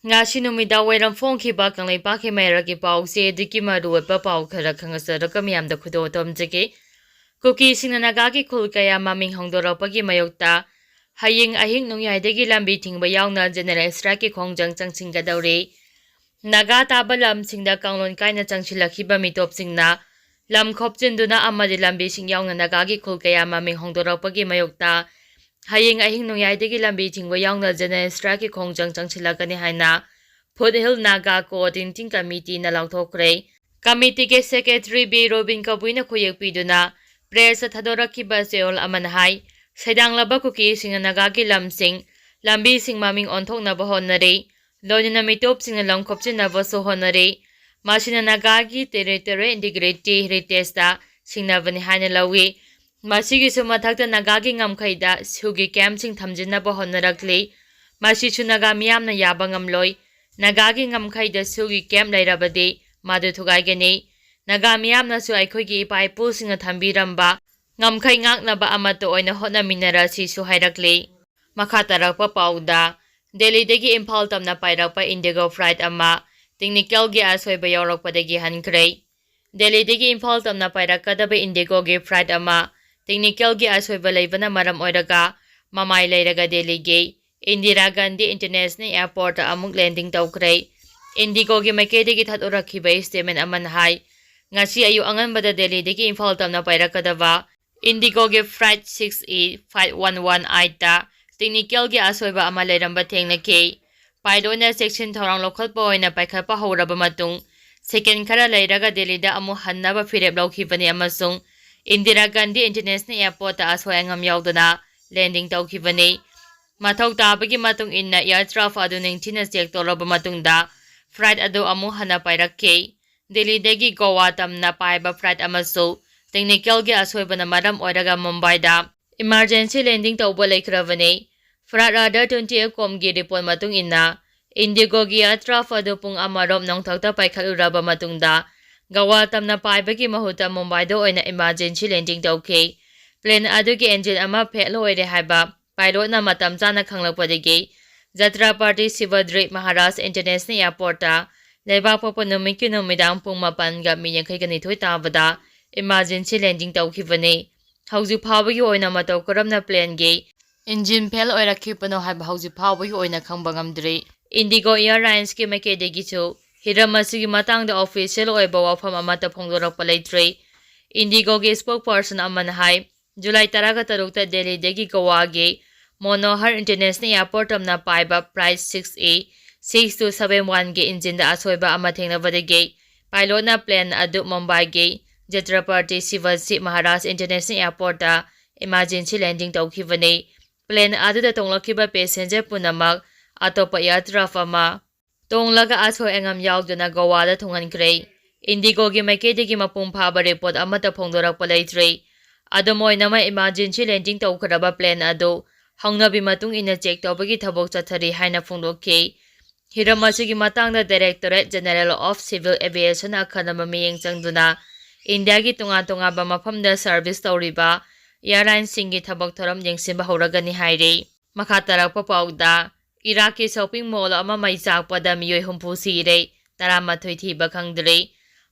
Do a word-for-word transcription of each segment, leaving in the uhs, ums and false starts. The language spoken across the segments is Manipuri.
ꯉꯁꯤ ꯅꯨꯃꯤꯗꯥꯡ ꯋꯥꯏꯔꯝ ꯐꯣꯡꯈꯤꯕ ꯀꯪꯂꯩꯄꯥꯛꯀꯤ ꯃꯌꯥꯏꯒꯤ ꯄꯥꯎꯆꯦꯗꯒꯤ ꯃꯔꯨꯑꯣꯏꯕ ꯄꯥꯎ ꯈꯔ ꯈꯪꯍꯟꯖꯔꯒ ꯃꯤꯌꯥꯝꯗ ꯈꯨꯗꯣꯜ ꯇꯝꯖꯒꯦ꯫ ꯀꯨꯀꯤꯁꯤꯡꯅ ꯅꯥꯒꯥꯒꯤ ꯈꯨꯜ ꯀꯌꯥ ꯃꯃꯤꯡ ꯍꯣꯡꯗꯣꯔꯛꯄꯒꯤ ꯃꯥꯌꯣꯛꯇ ꯍꯌꯦꯡ ꯑꯍꯤꯡ ꯅꯣꯡꯌꯥꯏꯗꯒꯤ ꯂꯝꯕꯤ ꯊꯤꯡꯕ ꯌꯥꯎꯅ ꯖꯦꯅꯔꯦꯜ ꯁ꯭ꯇ꯭ꯔꯥꯏꯛꯀꯤ ꯈꯣꯡꯖꯪ ꯆꯪꯁꯤꯟꯒꯗꯧꯔꯤ꯫ ꯅꯥꯒꯥ ꯇꯥꯕ ꯂꯝꯁꯤꯡꯗ ꯀꯥꯡꯂꯣꯟ ꯀꯥꯏꯅ ꯆꯪꯁꯤꯜꯂꯛꯈꯤꯕ ꯃꯤꯇꯣꯞꯁꯤꯡꯅ ꯂꯝ ꯈꯣꯞꯆꯤꯟꯗꯨꯅ ꯑꯃꯗꯤ ꯂꯝꯕꯤꯁꯤꯡ ꯌꯥꯎꯅ ꯅꯥꯒꯥꯒꯤ ꯈꯨꯜ ꯀꯌꯥ ꯃꯃꯤꯡ ꯍꯣꯡꯗꯣꯔꯛꯄꯒꯤ ꯃꯥꯌꯣꯛꯇ ꯍꯌꯦꯡ ꯑꯍꯤꯡ ꯅꯣꯡꯌꯥꯏꯗꯒꯤ ꯂꯝꯕꯤ ꯊꯤꯡꯕ ꯌꯥꯎꯅ ꯖꯦꯅꯔꯦꯜ ꯁ꯭ꯇ꯭ꯔꯥꯏꯛꯀꯤ ꯈꯣꯡꯖꯪ ꯆꯪꯁꯤꯜꯂꯛꯀꯅꯤ ꯍꯥꯏꯅ ꯐꯨꯠ ꯍꯤꯜ ꯅꯥꯒꯥ ꯀꯣꯑꯣꯔꯗꯤꯅꯦꯇꯤꯡ ꯀꯃꯤꯇꯤꯅ ꯂꯥꯎꯊꯣꯛꯈ꯭ꯔꯦ꯫ ꯀꯃꯤꯇꯤꯒꯤ ꯁꯦꯀ꯭ꯔꯦꯇꯔꯤ ꯕꯤ ꯔꯣꯕꯤꯟ ꯀꯕꯨꯏꯅ ꯈꯨꯌꯦꯛ ꯄꯤꯗꯨꯅ ꯄ꯭ꯔꯦꯁꯇ ꯊꯥꯗꯣꯔꯛꯈꯤꯕ ꯆꯦꯔꯣꯜ ꯑꯃꯅ ꯍꯥꯏ, ꯁꯩꯗꯥꯡꯂꯕ ꯀꯨꯀꯤꯁꯤꯡꯅ ꯅꯥꯒꯥꯒꯤ ꯂꯝꯁꯤꯡ, ꯂꯝꯕꯤꯁꯤꯡ ꯃꯃꯤꯡ ꯑꯣꯟꯊꯣꯛꯅꯕ ꯍꯣꯠꯅꯔꯤ, ꯂꯣꯏꯅꯅ ꯃꯤꯇꯣꯞꯁꯤꯡꯅ ꯂꯝ ꯈꯣꯞꯆꯤꯟꯅꯕꯁꯨ ꯍꯣꯠꯅꯔꯤ꯫ ꯃꯁꯤꯅ ꯅꯥꯒꯥꯒꯤ territorial integrity heritageꯇ ꯁꯤꯡꯅꯕꯅꯤ ꯍꯥꯏꯅ ꯂꯧꯏ꯫ ꯃꯁꯤꯒꯤꯁꯨ ꯃꯊꯛꯇ ꯅꯥꯒꯥꯒꯤ ꯉꯝꯈꯩꯗ ꯁꯤꯌꯨꯒꯤ ꯀꯦꯝꯞꯁꯤꯡ ꯊꯝꯖꯤꯟꯅꯕ ꯍꯣꯠꯅꯔꯛꯂꯤ꯫ ꯃꯁꯤꯁꯨ ꯅꯥꯒꯥ ꯃꯤꯌꯥꯝꯅ ꯌꯥꯕ ꯉꯝꯂꯣꯏ꯫ ꯅꯥꯒꯥꯒꯤ ꯉꯝꯈꯩꯗ ꯁꯤꯌꯨꯒꯤ ꯀꯦꯝꯞ ꯂꯩꯔꯕꯗꯤ ꯃꯗꯨ ꯊꯨꯒꯥꯏꯒꯅꯤ꯫ ꯅꯥꯒꯥ ꯃꯤꯌꯥꯝꯅꯁꯨ ꯑꯩꯈꯣꯏꯒꯤ ꯏꯄꯥ ꯏꯄꯨꯁꯤꯡꯅ ꯊꯝꯕꯤꯔꯝꯕ ꯉꯝꯈꯩ ꯉꯥꯛꯅꯕ ꯑꯃꯠꯇ ꯑꯣꯏꯅ ꯍꯣꯠꯅꯃꯤꯟꯅꯔꯁꯤꯁꯨ ꯍꯥꯏꯔꯛꯂꯤ꯫ ꯃꯈꯥ ꯇꯥꯔꯛꯄ ꯄꯥꯎꯗ, ꯗꯦꯜꯂꯤꯗꯒꯤ ꯏꯝꯐꯥꯜ ꯇꯝꯅ ꯄꯥꯏꯔꯛꯄ ꯏꯟꯗꯤꯒꯣ ꯐ꯭ꯂꯥꯏꯠ ꯑꯃ ꯇꯦꯛꯅꯤꯀꯦꯜꯒꯤ ꯑꯁꯣꯏꯕ ꯌꯥꯎꯔꯛꯄꯗꯒꯤ ꯍꯟꯈ꯭ꯔꯦ꯫ ꯗꯦꯜꯂꯤꯗꯒꯤ ꯏꯝꯐꯥꯜ ꯇꯝꯅ ꯄꯥꯏꯔꯛꯀꯗꯕ ꯏꯟꯗꯤꯒꯣꯒꯤ ꯐ꯭ꯂꯥꯏꯠ ꯑꯃ ꯇꯦꯛꯅꯤꯀꯦꯜꯒꯤ ꯑꯁꯣꯏꯕ ꯂꯩꯕꯅ ꯃꯔꯝ ꯑꯣꯏꯔꯒ ꯃꯃꯥꯏ ꯂꯩꯔꯒ ꯗꯦꯜꯂꯤꯒꯤ ꯏꯟꯗꯤꯔꯥ ꯒꯥꯟꯙꯤ ꯏꯟꯇꯔꯅꯦꯁꯅꯦꯜ ꯑꯦꯌꯔꯄꯣꯔꯠꯇ ꯑꯃꯨꯛ ꯂꯦꯟꯗꯤꯡ ꯇꯧꯈ꯭ꯔꯦ꯫ ꯏꯟꯗꯤꯒꯣꯒꯤ ꯃꯥꯏꯀꯩꯗꯒꯤ ꯊꯥꯗꯣꯔꯛꯈꯤꯕ ꯁ꯭ꯇꯦꯠꯃꯦꯟ ꯑꯃꯅ ꯍꯥꯏ, ꯉꯁꯤ ꯑꯌꯨꯛ ꯑꯉꯟꯕꯗ ꯗꯦꯜꯂꯤꯗꯒꯤ ꯏꯝꯐꯥꯜ ꯇꯝꯅ ꯄꯥꯏꯔꯛꯀꯗꯕ ꯏꯟꯗꯤꯒꯣꯒꯤ flight six E five one one eight ꯇ ꯇꯦꯛꯅꯤꯀꯦꯜꯒꯤ ꯑꯁꯣꯏꯕ ꯑꯃ ꯂꯩꯔꯝꯕ ꯊꯦꯡꯅꯈꯤ꯫ ꯄꯥꯏꯂꯣꯠꯅ ꯆꯦꯛꯁꯤꯟ ꯊꯧꯔꯥꯡ ꯂꯧꯈꯠꯄ ꯑꯣꯏꯅ ꯄꯥꯏꯈꯠꯄ ꯍꯧꯔꯕ ꯃꯇꯨꯡ, ꯁꯦꯀꯦꯟ ꯈꯔ ꯂꯩꯔꯒ ꯗꯦꯜꯂꯤꯗ ꯑꯃꯨꯛ ꯍꯟꯅꯕ ꯐꯤꯔꯦꯞ ꯂꯧꯈꯤꯕꯅꯤ ꯑꯃꯁꯨꯡ ꯏꯟꯗꯤꯔꯥ ꯒꯥꯟꯙꯤ ꯏꯟꯇꯔꯅꯦꯁꯅꯦꯜ ꯑꯦꯌꯔꯄꯣꯔꯠꯇ ꯑꯁꯣꯏ ꯑꯉꯥꯝ ꯌꯥꯎꯗꯅ ꯂꯦꯟꯗꯤꯡ ꯇꯧꯈꯤꯕꯅꯤ꯫ ꯃꯊꯧ ꯇꯥꯕꯒꯤ ꯃꯇꯨꯡ ꯏꯟꯅ ꯑꯦꯌꯔ ꯇ꯭ꯔꯥꯐꯤꯛ ꯑꯗꯨ ꯅꯤꯡꯊꯤꯅ ꯆꯦꯛ ꯇꯧꯔꯕ ꯃꯇꯨꯡꯗ ꯐ꯭ꯂꯥꯏꯠ ꯑꯗꯨ ꯑꯃꯨꯛ ꯍꯟꯅ ꯄꯥꯏꯔꯛꯈꯤ꯫ ꯗꯦꯜꯂꯤꯗꯒꯤ ꯒꯣꯋꯥ ꯇꯝꯅ ꯄꯥꯏꯕ ꯐ꯭ꯂꯥꯏꯠ ꯑꯃꯁꯨ ꯇꯦꯛꯅꯤꯀꯦꯜꯒꯤ ꯑꯁꯣꯏꯕꯅ ꯃꯔꯝ ꯑꯣꯏꯔꯒ ꯃꯨꯝꯕꯥꯏꯗ ꯏꯃꯥꯔꯖꯦꯟꯁꯤ ꯂꯦꯟꯗꯤꯡ ꯇꯧꯕ ꯂꯩꯈ꯭ꯔꯕꯅꯤ꯫ Flight Radar twenty eight comꯒꯤ ꯔꯤꯄꯣꯔꯠ ꯃꯇꯨꯡ ꯏꯟꯅ, ꯏꯟꯗꯤꯒꯣꯒꯤ ꯑꯦꯌꯔ ꯇ꯭ꯔꯥꯐꯤꯛ ꯑꯗꯨ ꯄꯨꯡ ꯑꯃꯔꯣꯝ ꯅꯣꯡꯊꯛꯇ ꯄꯥꯏꯈꯠꯂꯨꯔꯕ ꯃꯇꯨꯡꯗ, ꯒꯋꯥ ꯇꯝꯅ ꯄꯥꯏꯕꯒꯤ ꯃꯍꯨꯠꯇ ꯃꯨꯝꯕꯥꯏꯗ ꯑꯣꯏꯅ ꯏꯃꯥꯔꯖꯦꯟꯁꯤ ꯂꯦꯟꯗꯤꯡ ꯇꯧꯈꯤ꯫ ꯄ꯭ꯂꯦꯟ ꯑꯗꯨꯒꯤ ꯏꯟꯖꯤꯟ ꯑꯃ ꯐꯦꯜ ꯑꯣꯏꯔꯦ ꯍꯥꯏꯕ ꯄꯥꯏꯂꯣꯠꯅ ꯃꯇꯝ ꯆꯥꯅ ꯈꯪꯂꯛꯄꯗꯒꯤ ꯖꯇ꯭ꯔꯥꯄꯥꯇꯤ ꯁꯤꯕꯗ꯭ꯔꯤ ꯃꯍꯥꯔꯥꯖ ꯏꯟꯇꯔꯅꯦꯁꯅꯦꯜ ꯑꯦꯌꯥꯔꯄꯣꯔꯠꯇ ꯂꯩꯕꯥꯛ ꯄꯣꯛꯄ ꯅꯨꯃꯤꯠꯀꯤ ꯅꯨꯃꯤꯗꯥꯡ ꯄꯨꯡ ꯃꯥꯄꯟꯒ ꯃꯤꯅꯤꯠ ꯌꯥꯡꯈꯩꯒ ꯅꯤꯊꯣꯏ ꯇꯥꯕꯗ ꯏꯃꯥꯔꯖꯦꯟꯁꯤ ꯂꯦꯟꯗꯤꯡ ꯇꯧꯈꯤꯕꯅꯤ꯫ ꯍꯧꯖꯤꯛ ꯐꯥꯎꯕꯒꯤ ꯑꯣꯏꯅ ꯃꯇꯧ ꯀꯔꯝꯅ ꯄ꯭ꯂꯦꯟꯒꯤ ꯏꯟꯖꯤꯟ ꯐꯦꯜ ꯑꯣꯏꯔꯛꯈꯤꯕꯅꯣ ꯍꯥꯏꯕ ꯍꯧꯖꯤꯛ ꯐꯥꯎꯕꯒꯤ ꯑꯣꯏꯅ ꯈꯪꯕ ꯉꯝꯗ꯭ꯔꯤ꯫ ꯏꯟꯗꯤꯒꯣ ꯑꯦꯌꯔꯂꯥꯏꯟꯁꯀꯤ ꯃꯥꯏꯀꯩꯗꯒꯤꯁꯨ ꯍꯤꯔꯝ ꯑꯁꯤꯒꯤ ꯃꯇꯥꯡꯗ ꯑꯣꯐꯤꯁꯤꯌꯦꯜ ꯑꯣꯏꯕ ꯋꯥꯐꯝ ꯑꯃꯠꯇ ꯐꯣꯡꯗꯣꯔꯛꯄ ꯂꯩꯇ꯭ꯔꯤ꯫ ꯏꯟꯗꯤꯒꯣꯒꯤ ꯁ꯭ꯄꯣꯛ ꯄꯔꯁꯟ ꯑꯃꯅ ꯍꯥꯏ, ꯖꯨꯂꯥꯏ ꯇꯔꯥꯒ ꯇꯔꯨꯛꯇ ꯗꯦꯜꯂꯤꯗꯒꯤ ꯒꯣꯋꯥꯒꯤ ꯃꯣꯅꯣꯍꯔ ꯏꯟꯇꯔꯅꯦꯁꯅꯦꯜ ꯑꯦꯌꯥꯔꯄꯣꯔꯠ ꯇꯝꯅ ꯄꯥꯏꯕ ꯐ꯭ꯂꯥꯏꯠ ꯁꯤꯛꯁ ꯑꯦ ꯁꯤꯛꯁ ꯇꯨ ꯁꯚꯦꯟ ꯋꯥꯟꯒꯤ ꯏꯟꯖꯤꯟꯗ ꯑꯁꯣꯏꯕ ꯑꯃ ꯊꯦꯡꯅꯕꯗꯒꯤ ꯄꯥꯏꯂꯣꯠꯅ ꯄ꯭ꯂꯦꯟ ꯑꯗꯨ ꯃꯨꯝꯕꯥꯏꯒꯤ ꯖꯇ꯭ꯔꯄꯇꯤ ꯁꯤꯕꯥꯖꯤ ꯃꯍꯥꯔꯥꯖ ꯏꯟꯇꯔꯅꯦꯁꯅꯦꯜ ꯑꯦꯌꯥꯔꯄꯣꯔꯠꯇ ꯏꯃꯥꯔꯖꯦꯟꯁꯤ ꯂꯦꯟꯗꯤꯡ ꯇꯧꯈꯤꯕꯅꯤ꯫ ꯄ꯭ꯂꯦꯟ ꯑꯗꯨꯗ ꯇꯣꯡꯂꯛꯈꯤꯕ ꯄꯦꯁꯦꯟꯖꯔ ꯄꯨꯝꯅꯃꯛ ꯑꯇꯣꯞꯄ ꯑꯦꯌꯔꯀ꯭ꯔꯥꯐ ꯑꯃ ꯇꯣꯡꯂꯒ ꯑꯁꯣꯏ ꯑꯉꯥꯝ ꯌꯥꯎꯗꯅ ꯒꯣꯋꯥꯗ ꯊꯨꯡꯍꯟꯈ꯭ꯔꯦ꯫ ꯏꯟꯗꯤꯒꯣꯒꯤ ꯃꯥꯏꯀꯩꯗꯒꯤ ꯃꯄꯨꯡ ꯐꯥꯕ ꯔꯤꯄꯣꯔꯠ ꯑꯃꯠꯇ ꯐꯣꯡꯗꯣꯔꯛꯄ ꯂꯩꯇ꯭ꯔꯤ꯫ ꯑꯗꯨꯝ ꯑꯣꯏꯅꯃꯛ, ꯏꯃꯥꯔꯖꯦꯟꯁꯤ ꯂꯦꯟꯗꯤꯡ ꯇꯧꯈ꯭ꯔꯕ ꯄ꯭ꯂꯦꯟ ꯑꯗꯨ ꯍꯧꯅꯕꯤ ꯃꯇꯨꯡ ꯏꯟꯅ ꯆꯦꯛ ꯇꯧꯕꯒꯤ ꯊꯕꯛ ꯆꯠꯊꯔꯤ ꯍꯥꯏꯅ ꯐꯣꯡꯗꯣꯛꯈꯤ꯫ ꯍꯤꯔꯝ ꯑꯁꯤꯒꯤ ꯃꯇꯥꯡꯗ directorate general of civil aviation ꯑꯈꯟꯅꯕ ꯃꯤꯠꯌꯦꯡ ꯆꯪꯗꯨꯅ ꯏꯟꯗꯤꯌꯥꯒꯤ ꯇꯣꯉꯥꯟ ꯇꯣꯉꯥꯟꯕ ꯃꯐꯝꯗ ꯁꯔꯚꯤꯁ ꯇꯧꯔꯤꯕ ꯑꯦꯌꯔꯂꯥꯏꯟꯁꯤꯡꯒꯤ ꯊꯕꯛ ꯊꯧꯔꯝ ꯌꯦꯡꯁꯤꯟꯕ ꯍꯧꯔꯒꯅꯤ ꯍꯥꯏꯔꯤ꯫ ꯃꯈꯥ ꯇꯥꯔꯛꯄ ꯄꯥꯎꯗ, ꯏꯔꯥꯛꯀꯤ ꯁꯣꯄꯤꯡ ꯃꯣꯜ ꯑꯃ ꯃꯩ ꯆꯥꯛꯄꯗ ꯃꯤꯑꯣꯏ ꯍꯨꯝꯐꯨ ꯁꯤꯔꯦ, ꯇꯔꯥꯃꯥꯊꯣꯏ ꯊꯤꯕ ꯈꯪꯗ꯭ꯔꯤ꯫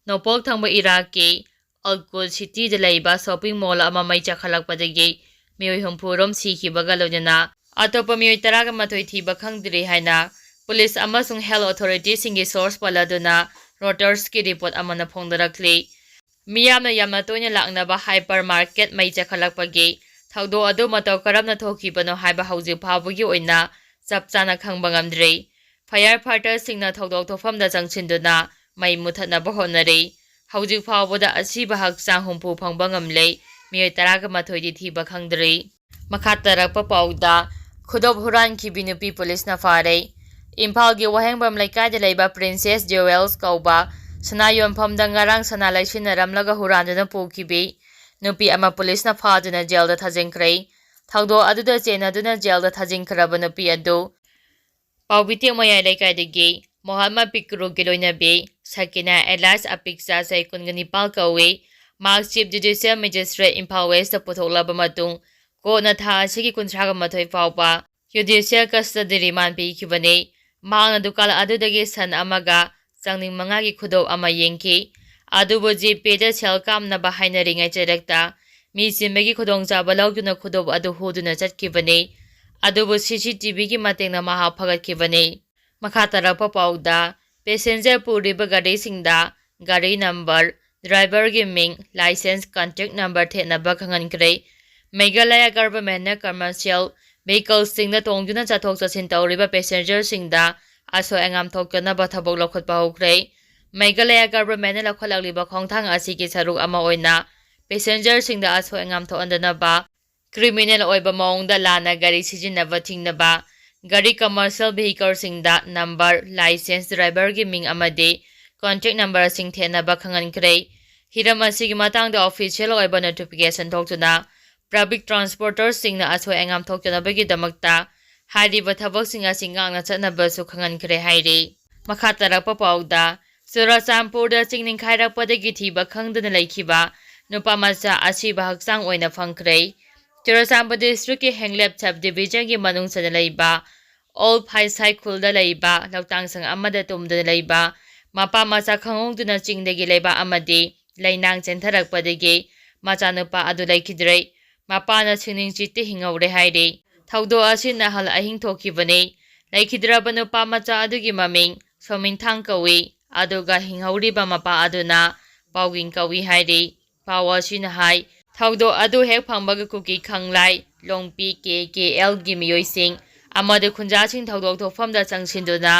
ꯅꯣꯡꯄꯣꯛ ꯊꯪꯕ ꯏꯔꯥꯛꯀꯤ ꯑꯜ ꯀꯨꯗ ꯁꯤꯇꯤꯗ ꯂꯩꯕ ꯁꯣꯄꯤꯡ ꯃꯣꯜ ꯑꯃ ꯃꯩ ꯆꯥꯛꯈꯠꯂꯛꯄꯗꯒꯤ ꯃꯤꯑꯣꯏ ꯍꯨꯝꯐꯨ ꯔꯣꯝ ꯁꯤꯈꯤꯕꯒ ꯂꯣꯏꯅꯅ ꯑꯇꯣꯞꯄ ꯃꯤꯑꯣꯏ ꯇꯔꯥꯒ ꯃꯥꯊꯣꯏ ꯊꯤꯕ ꯈꯪꯗ꯭ꯔꯤ ꯍꯥꯏꯅ ꯄꯨꯂꯤꯁ ꯑꯃꯁꯨꯡ ꯍꯦꯜꯊ ꯑꯣꯊꯣꯔꯤꯇꯤꯁꯤꯡꯒꯤ ꯁꯣꯔꯁ ꯄꯜꯂꯗꯨꯅ ꯔꯣꯏꯇꯔꯁꯀꯤ ꯔꯤꯄꯣꯔꯠ ꯑꯃꯅ ꯐꯣꯡꯗꯣꯔꯛꯂꯤ꯫ ꯃꯤꯌꯥꯝꯅ ꯌꯥꯝꯅ ꯇꯣꯏꯅ ꯂꯥꯛꯅꯕ ꯍꯥꯏꯄꯔ ꯃꯥꯔꯀꯦꯠ ꯃꯩ ꯆꯥꯛꯈꯠꯂꯛꯄꯒꯤ ꯊꯧꯗꯣꯛ ꯑꯗꯨ ꯃꯇꯧ ꯀꯔꯝꯅ ꯊꯣꯛꯈꯤꯕꯅꯣ ꯍꯥꯏꯕ ꯍꯧꯖꯤꯛ ꯐꯥꯎꯕꯒꯤ ꯑꯣꯏꯅ ꯆꯞ ꯆꯥꯅ ꯈꯪꯕ ꯉꯝꯗ꯭ꯔꯤ꯫ ꯐꯥꯌꯔ ꯐꯥꯏꯇꯔꯁꯤꯡꯅ ꯊꯧꯗꯣꯛ ꯊꯣꯛꯐꯝꯗ ꯆꯪꯁꯤꯟꯗꯨꯅ ꯃꯩ ꯃꯨꯊꯠꯅꯕ ꯍꯣꯠꯅꯔꯤ꯫ ꯍꯧꯖꯤꯛ ꯐꯥꯎꯕꯗ ꯑꯁꯤꯕ ꯍꯛꯆꯥꯡ ꯍꯨꯝꯐꯨ ꯐꯪꯕ ꯉꯝꯂꯦ, ꯃꯤꯑꯣꯏ ꯇꯔꯥꯒ ꯃꯥꯊꯣꯏꯗꯤ ꯊꯤꯕ ꯈꯪꯗ꯭ꯔꯤ꯫ ꯃꯈꯥ ꯇꯥꯔꯛꯄ ꯄꯥꯎꯗ, ꯈꯨꯗꯣꯞ ꯍꯨꯔꯥꯟꯈꯤꯕꯤ ꯅꯨꯄꯤ ꯄꯨꯂꯤꯁꯅ ꯐꯥꯔꯦ꯫ ꯏꯝꯐꯥꯜꯒꯤ ꯋꯥꯍꯦꯡꯕꯝ ꯂꯩꯀꯥꯏꯗ ꯂꯩꯕ ꯄ꯭ꯔꯤꯟꯁꯦꯁ ꯖꯨꯋꯦꯜꯁ ꯀꯧꯕ ꯁꯅꯥ ꯌꯣꯟꯐꯝꯗ ꯉꯔꯥꯡ ꯁꯅꯥ ꯂꯩꯁꯤꯟꯅꯔꯝꯂꯒ ꯍꯨꯔꯥꯟꯗꯨꯅ ꯄꯨꯈꯤꯕꯤ ꯅꯨꯄꯤ ꯑꯃ ꯄꯨꯂꯤꯁꯅ ꯐꯥꯗꯨꯅ ꯖꯦꯜꯗ ꯊꯥꯖꯤꯟꯈ꯭ꯔꯦ꯫ ꯊꯧꯗꯣꯛ ꯑꯗꯨꯗ ꯆꯦꯟꯅꯗꯨꯅ ꯖꯦꯜꯗ ꯊꯥꯖꯤꯟꯈ꯭ꯔꯕ ꯅꯨꯄꯤ ꯑꯗꯨ ꯄꯥꯎꯕꯤꯇꯦꯛ ꯃꯌꯥꯏ ꯂꯩꯀꯥꯏꯗꯒꯤ ꯃꯣꯍꯥꯠꯃ ꯄꯤꯀ꯭ꯔꯨꯒꯤ ꯂꯣꯏꯅꯕꯤ ꯁꯀꯤꯅꯥ ꯑꯦꯂꯥꯏꯁ ꯑꯄꯤꯛꯆꯥ, ꯆꯍꯤ ꯀꯨꯟꯒ ꯅꯤꯄꯥꯜ ꯀꯧꯏ꯫ ꯃꯍꯥꯛ ꯆꯤꯐ ꯖꯨꯗꯤꯁꯤꯌꯦꯜ ꯃꯦꯖꯤꯁꯇ꯭ꯔꯦꯠ ꯏꯝꯐꯥꯜ ꯋꯦꯁꯇ ꯄꯨꯊꯣꯛꯂꯕ ꯃꯇꯨꯡ, ꯀꯣꯔꯠꯅ ꯊꯥ ꯑꯁꯤꯒꯤ ꯀꯨꯟꯊ꯭ꯔꯥꯒ ꯃꯥꯊꯣꯏ ꯐꯥꯎꯕ ꯖꯨꯗꯤꯁꯤꯌꯦꯜ ꯀꯁꯇꯗꯤ ꯔꯤꯃꯥꯟ ꯄꯤꯈꯤꯕꯅꯤ꯫ ꯃꯍꯥꯛꯅ ꯗꯨꯀꯥꯟ ꯑꯗꯨꯗꯒꯤ ꯁꯟ ꯑꯃꯒ ꯆꯥꯡꯅꯤꯡ ꯃꯉꯥꯒꯤ ꯈꯨꯗꯣꯞ ꯑꯃ ꯌꯦꯡꯈꯤ꯫ ꯑꯗꯨꯕꯨ ꯖꯤꯄꯦꯗ ꯁꯦꯜ ꯀꯥꯞꯅꯕ ꯍꯥꯏꯅꯔꯤꯉꯩ ꯆꯩꯔꯛꯇ ꯃꯤ ꯆꯤꯟꯕꯒꯤ ꯈꯨꯗꯣꯡꯆꯥꯕ ꯂꯧꯗꯨꯅ ꯈꯨꯗꯣꯞ ꯑꯗꯨ ꯍꯨꯗꯨꯅ ꯆꯠꯈꯤꯕꯅꯤ꯫ ꯑꯗꯨꯕꯨ ꯁꯤ ꯁꯤ ꯇꯤ ꯚꯤꯒꯤ ꯃꯇꯦꯡꯅ ꯃꯍꯥꯛ ꯐꯒꯠꯈꯤꯕꯅꯤ꯫ ꯃꯈꯥ ꯇꯥꯔꯛꯄ ꯄꯥꯎꯗ, ꯄꯦꯁꯦꯟꯖꯔ ꯄꯨꯔꯤꯕ ꯒꯥꯔꯤꯁꯤꯡꯗ ꯒꯥꯔꯤ ꯅꯝꯕꯔ, ꯗ꯭ꯔꯥꯏꯚꯔꯒꯤ ꯃꯤꯡ, ꯂꯥꯏꯁꯦꯟꯁ, ꯀꯟꯇꯦꯛ ꯅꯝꯕꯔ ꯊꯦꯠꯅꯕ ꯈꯪꯍꯟꯈ꯭ꯔꯦ꯫ ꯃꯦꯘꯥꯂꯌꯥ ꯒꯚꯔꯟꯃꯦꯟꯠꯅ ꯀꯃꯔꯁꯤꯌꯦꯜ ꯚꯤꯍꯤꯀꯜꯁꯤꯡꯗ ꯇꯣꯡꯗꯨꯅ ꯆꯠꯊꯣꯛ ꯆꯠꯁꯤꯟ ꯇꯧꯔꯤꯕ ꯄꯦꯁꯦꯟꯖꯔꯁꯤꯡꯗ ꯑꯁꯣꯏ ꯑꯉꯥꯝ ꯊꯣꯛꯇꯅꯕ ꯊꯕꯛ ꯂꯧꯈꯠꯄ ꯍꯧꯈ꯭ꯔꯦ꯫ ꯃꯦꯘꯥꯂꯌꯥ ꯒꯚꯔꯟꯃꯦꯟꯠꯅ ꯂꯧꯈꯠꯂꯛꯂꯤꯕ ꯈꯣꯡꯊꯥꯡ ꯑꯁꯤꯒꯤ ꯁꯔꯨꯛ ꯑꯃ ꯑꯣꯏꯅ ꯄꯦꯁꯦꯟꯖꯔꯁꯤꯡꯗ ꯑꯁꯣꯏ ꯑꯉꯥꯝ ꯊꯣꯛꯍꯟꯗꯅꯕ ꯀ꯭ꯔꯤꯃꯤꯅꯦꯜ ꯑꯣꯏꯕ ꯃꯑꯣꯡꯗ ꯂꯥꯟꯅ ꯒꯥꯔꯤ ꯁꯤꯖꯤꯟꯅꯕ ꯊꯤꯡꯅꯕ, ꯒꯥꯔꯤ ꯀꯃꯔꯁꯤꯌꯦꯜ ꯚꯤꯍꯤꯀꯜꯁꯤꯡꯗ ꯅꯝꯕꯔ, ꯂꯥꯏꯁꯦꯟꯁ, ꯗ꯭ꯔꯥꯏꯚꯔꯒꯤ ꯃꯤꯡ ꯑꯃꯗꯤ ꯀꯟꯇꯦꯛ ꯅꯝꯕꯔꯁꯤꯡ ꯊꯦꯠꯅꯕ ꯈꯪꯍꯟꯈ꯭ꯔꯦ꯫ ꯍꯤꯔꯝ ꯑꯁꯤꯒꯤ ꯃꯇꯥꯡꯗ ꯑꯣꯐꯤꯁꯤꯌꯦꯜ ꯑꯣꯏꯕ ꯅꯣꯇꯤꯐꯤꯀꯦꯁꯟ ꯊꯣꯛꯇꯨꯅ ꯄꯕ꯭ꯂꯤꯛ ꯇ꯭ꯔꯥꯟꯁꯄꯣꯔꯇꯔꯁꯤꯡꯅ ꯑꯁꯣꯏ ꯑꯉꯥꯝ ꯊꯣꯛꯇꯅꯕꯒꯤꯗꯃꯛꯇ ꯍꯥꯏꯔꯤꯕ ꯊꯕꯛꯁꯤꯡ ꯑꯁꯤ ꯉꯥꯛꯅ ꯆꯠꯅꯕꯁꯨ ꯈꯪꯍꯟꯈ꯭ꯔꯦ ꯍꯥꯏꯔꯤ꯫ ꯃꯈꯥ ꯇꯥꯔꯛꯄ ꯄꯥꯎꯗ, ꯆꯨꯔꯆꯥꯟꯄꯨꯔꯗ ꯆꯤꯡ ꯅꯤꯡꯈꯥꯏꯔꯛꯄꯗꯒꯤ ꯊꯤꯕ ꯈꯪꯗꯅ ꯂꯩꯈꯤꯕ ꯅꯨꯄꯥ ꯃꯆꯥ ꯑꯁꯤꯕ ꯍꯛꯆꯥꯡ ꯑꯣꯏꯅ ꯐꯪꯈ꯭ꯔꯦ꯫ ꯆꯨꯔꯆꯥꯟꯄꯨꯔ ꯗꯤꯁꯇ꯭ꯔꯤꯛꯀꯤ ꯍꯦꯡꯂꯦꯞ ꯁꯕ ꯗꯤꯕꯤꯖꯟꯒꯤ ꯃꯅꯨꯡ ꯆꯟꯅ ꯂꯩꯕ ꯑꯣꯜ ꯐꯥꯏꯁꯥꯏ ꯈꯨꯜꯗ ꯂꯩꯕ ꯂꯧꯇꯥꯡꯁꯪ ꯑꯃꯗ ꯇꯨꯝꯗꯨꯅ ꯂꯩꯕ ꯃꯄꯥ ꯃꯆꯥ ꯈꯪꯍꯧꯗꯨꯅ ꯆꯤꯡꯗꯒꯤ ꯂꯩꯕꯥꯛ ꯑꯃꯗꯤ ꯂꯩꯅꯥꯡ ꯆꯦꯟꯊꯔꯛꯄꯗꯒꯤ ꯃꯆꯥꯅꯨꯄꯥ ꯑꯗꯨ ꯂꯩꯈꯤꯗ꯭ꯔꯦ꯫ ꯃꯄꯥꯅ ꯁꯤꯡꯅꯤꯡ ꯆꯤꯠꯇ ꯍꯤꯡꯍꯧꯔꯦ ꯍꯥꯏꯔꯤ꯫ ꯊꯧꯗꯣꯛ ꯑꯁꯤ ꯅꯍꯥꯜ ꯑꯍꯤꯡ ꯊꯣꯛꯈꯤꯕꯅꯤ꯫ ꯂꯩꯈꯤꯗ꯭ꯔꯕ ꯅꯨꯄꯥ ꯃꯆꯥ ꯑꯗꯨꯒꯤ ꯃꯃꯤꯡ ꯁꯣꯃꯤꯟꯊꯥꯡ ꯀꯧꯏ, ꯑꯗꯨꯒ ꯍꯤꯡꯍꯧꯔꯤꯕ ꯃꯄꯥ ꯑꯗꯨꯅ ꯄꯥꯎꯒꯤꯡ ꯀꯧꯏ ꯍꯥꯏꯔꯤ꯫ ꯄꯥꯎ ꯑꯁꯤꯅ ꯍꯥꯏ, ꯊꯧꯗꯣꯛ ꯑꯗꯨ ꯍꯦꯛ ꯐꯪꯕꯒ ꯀꯨꯀꯤ ꯈꯪꯂꯥꯏ ꯂꯣꯡꯄꯤ ꯀꯦ ꯀꯦ ꯑꯦꯜꯒꯤ ꯃꯤꯑꯣꯏꯁꯤꯡ ꯑꯃꯗꯤ ꯈꯨꯟꯖꯥꯁꯤꯡ ꯊꯧꯗꯣꯛ ꯊꯣꯛꯐꯝꯗ ꯆꯪꯁꯤꯟꯗꯨꯅ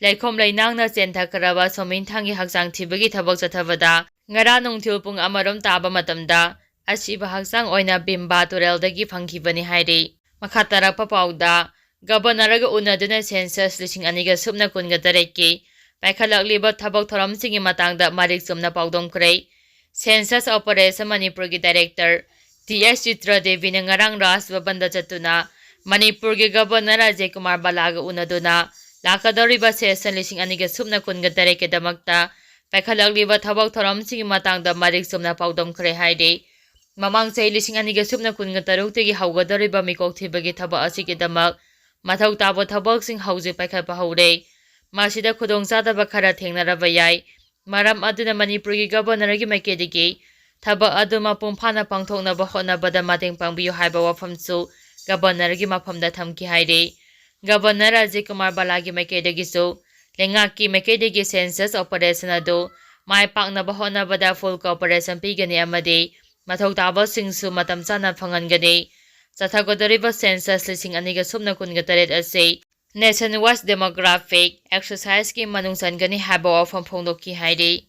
ꯂꯩꯈꯣꯝ ꯂꯩꯅꯥꯡꯅ ꯆꯦꯟꯊꯈ꯭ꯔꯕ ꯁꯣꯃꯤꯟꯊꯥꯡꯒꯤ ꯍꯛꯆꯥꯡ ꯊꯤꯕꯒꯤ ꯊꯕꯛ ꯆꯠꯊꯕꯗ ꯉꯔꯥꯡ ꯅꯨꯡꯊꯤꯜ ꯄꯨꯡ ꯑꯃꯔꯣꯝ ꯇꯥꯕ ꯃꯇꯝꯗ ꯑꯁꯤꯕ ꯍꯛꯆꯥꯡ ꯑꯣꯏꯅ ꯕꯤꯝꯕꯥ ꯇꯨꯔꯦꯜꯗꯒꯤ ꯐꯪꯈꯤꯕꯅꯤ ꯍꯥꯏꯔꯤ꯫ ꯃꯈꯥ ꯇꯥꯔꯛꯄ ꯄꯥꯎꯗ, ꯒꯕꯔꯅꯔꯒ ꯎꯅꯗꯨꯅ ꯁꯦꯟꯁꯁ ꯂꯤꯁꯤꯡ ꯑꯅꯤꯒ ꯁꯨꯞꯅ ꯀꯨꯟꯒ ꯇꯔꯦꯠꯀꯤ ꯄꯥꯏꯈꯠꯂꯛꯂꯤꯕ ꯊꯕꯛ ꯊꯧꯔꯝꯁꯤꯡꯒꯤ ꯃꯇꯥꯡꯗ ꯃꯔꯤꯛ ꯆꯨꯝꯅ ꯄꯥꯎꯗꯝꯈ꯭ꯔꯦ꯫ ꯁꯦꯟꯁꯁ ꯑꯣꯄꯔꯦꯁꯟ ꯃꯅꯤꯄꯨꯔꯒꯤ ꯗꯥꯏꯔꯦꯛꯇꯔ ꯇꯤ ꯑꯦꯁ ꯆꯤꯇ꯭ꯔ ꯗꯦꯕꯤꯅ ꯉꯔꯥꯡ ꯔꯥꯖ ꯚꯕꯟꯗ ꯆꯠꯇꯨꯅ ꯃꯅꯤꯄꯨꯔꯒꯤ ꯒꯕꯔꯅꯔ ꯑꯖꯌ ꯀꯨꯃꯥꯔ ꯕꯂꯥꯒ ꯎꯅꯗꯨꯅ ꯂꯥꯛꯀꯗꯧꯔꯤꯕ ꯁꯦꯁꯟ ꯂꯤꯁꯤꯡ ꯑꯅꯤꯒ ꯁꯨꯞꯅ ꯀꯨꯟꯒ ꯇꯔꯦꯠꯀꯤꯗꯃꯛꯇ ꯄꯥꯏꯈꯠꯂꯛꯂꯤꯕ ꯊꯕꯛ ꯊꯧꯔꯝꯁꯤꯡꯒꯤ ꯃꯇꯥꯡꯗ ꯃꯔꯤꯛ ꯆꯨꯝꯅ ꯄꯥꯎꯗꯝꯈ꯭ꯔꯦ ꯍꯥꯏꯔꯤ꯫ ꯃꯃꯥꯡ ꯆꯍꯤ ꯂꯤꯁꯤꯡ ꯑꯅꯤꯒ ꯁꯨꯞꯅ ꯀꯨꯟꯒ ꯇꯔꯨꯛꯇꯒꯤ ꯍꯧꯒꯗꯧꯔꯤꯕ ꯃꯤꯀꯣꯛ ꯊꯤꯕꯒꯤ ꯊꯕꯛ ꯑꯁꯤꯒꯤꯗꯃꯛ ꯃꯊꯧ ꯇꯥꯕ ꯊꯕꯛꯁꯤꯡ ꯍꯧꯖꯤꯛ ꯄꯥꯏꯈꯠꯄ ꯍꯧꯔꯦ꯫ ꯃꯁꯤꯗ ꯈꯨꯗꯣꯡꯆꯥꯗꯕ ꯈꯔ ꯊꯦꯡꯅꯔꯕ ꯌꯥꯏ꯫ ꯃꯔꯝ ꯑꯗꯨꯅ ꯃꯅꯤꯄꯨꯔꯒꯤ ꯒꯕꯔꯅꯔꯒꯤ ꯃꯥꯏꯀꯩꯗꯒꯤ ꯊꯕꯛ ꯑꯗꯨ ꯃꯄꯨꯡ ꯐꯥꯅ ꯄꯥꯡꯊꯣꯛꯅꯕ ꯍꯣꯠꯅꯕꯗ ꯃꯇꯦꯡ ꯄꯥꯡꯕꯤꯌꯨ ꯍꯥꯏꯕ ꯋꯥꯐꯝꯁꯨ ꯒꯕꯔꯅꯔꯒꯤ ꯃꯐꯝꯗ ꯊꯝꯈꯤ ꯍꯥꯏꯔꯤ꯫ ꯒꯕꯔꯅꯔ ꯑꯖꯤꯠ ꯀꯨꯃꯥꯔ ꯕꯂꯥꯒꯤ ꯃꯥꯏꯀꯩꯗꯒꯤꯁꯨ ꯂꯩꯉꯥꯛꯀꯤ ꯃꯥꯏꯀꯩꯗꯒꯤ census operation ꯑꯗꯨ ꯃꯥꯏ ꯄꯥꯛꯅꯕ ꯍꯣꯠꯅꯕꯗ full cooperation ꯄꯤꯒꯅꯤ ꯑꯃꯗꯤ ꯃꯊꯧ ꯇꯥꯕꯁꯤꯡꯁꯨ ꯃꯇꯝ ꯆꯥꯅ ꯐꯪꯍꯟꯒꯅꯤ꯫ ꯆꯠꯊꯒꯗꯧꯔꯤꯕ census ꯂꯤꯁꯤꯡ ꯑꯅꯤꯒ ꯁꯨꯞꯅ ꯀꯨꯟꯒ ꯇꯔꯦꯠ ꯑꯁꯤ nationwide demographic exerciseꯀꯤ ꯃꯅꯨꯡ ꯆꯟꯒꯅꯤ ꯍꯥꯏꯕ ꯋꯥꯐꯝ ꯐꯣꯡꯗꯣꯛꯈꯤ ꯍꯥꯏꯔꯤ꯫